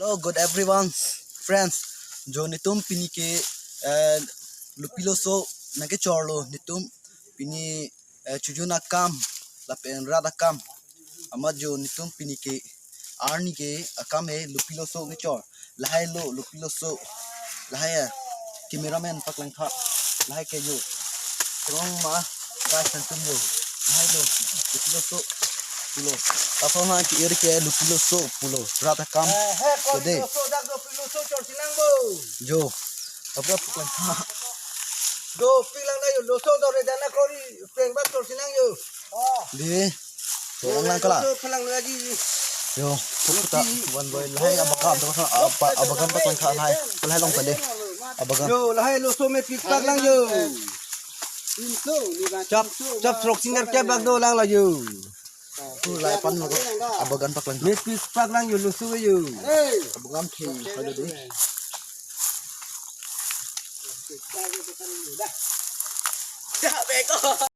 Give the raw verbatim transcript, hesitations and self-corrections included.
Hello, good everyone, friends. Jo netum pini ke, eh, Lupilo So nangkechorlo netum pini, eh, chojun akam lapen rat akam. Amat jo netum pini ke arni ke akam he Lupilo So kechor. Lahai lo Lupilo So. Lahai ya. Cameraman paklangtha. Lahai ke jo. Rong ma kai santum jo. Lahai lo Lupilo So pulo. Laso nangke-ir ke Lupilo So pulo. Rat akam. Kode. Lupilo So, dak Lupilo So chorsinang bo. Jo. Apa paklangtha. Lupilo lang na yo, Lupilo So dore dana kori peng bak chorsinang yo. Dei. Yo, lang kala. Lupilo So phelang lagi. Yo, puta wan boy lahai abagan to sa apa abagan paklangtha lahai. Lahai long tadi. Abagan. Yo, lahai Lupilo So mepik paklang yo. Chap, chap, chorsinang ke bak dolang la yo. Tu lahai pan lo abagan paklang. Mepik paklang yo Lupilo So yo. Abagan the halo dei.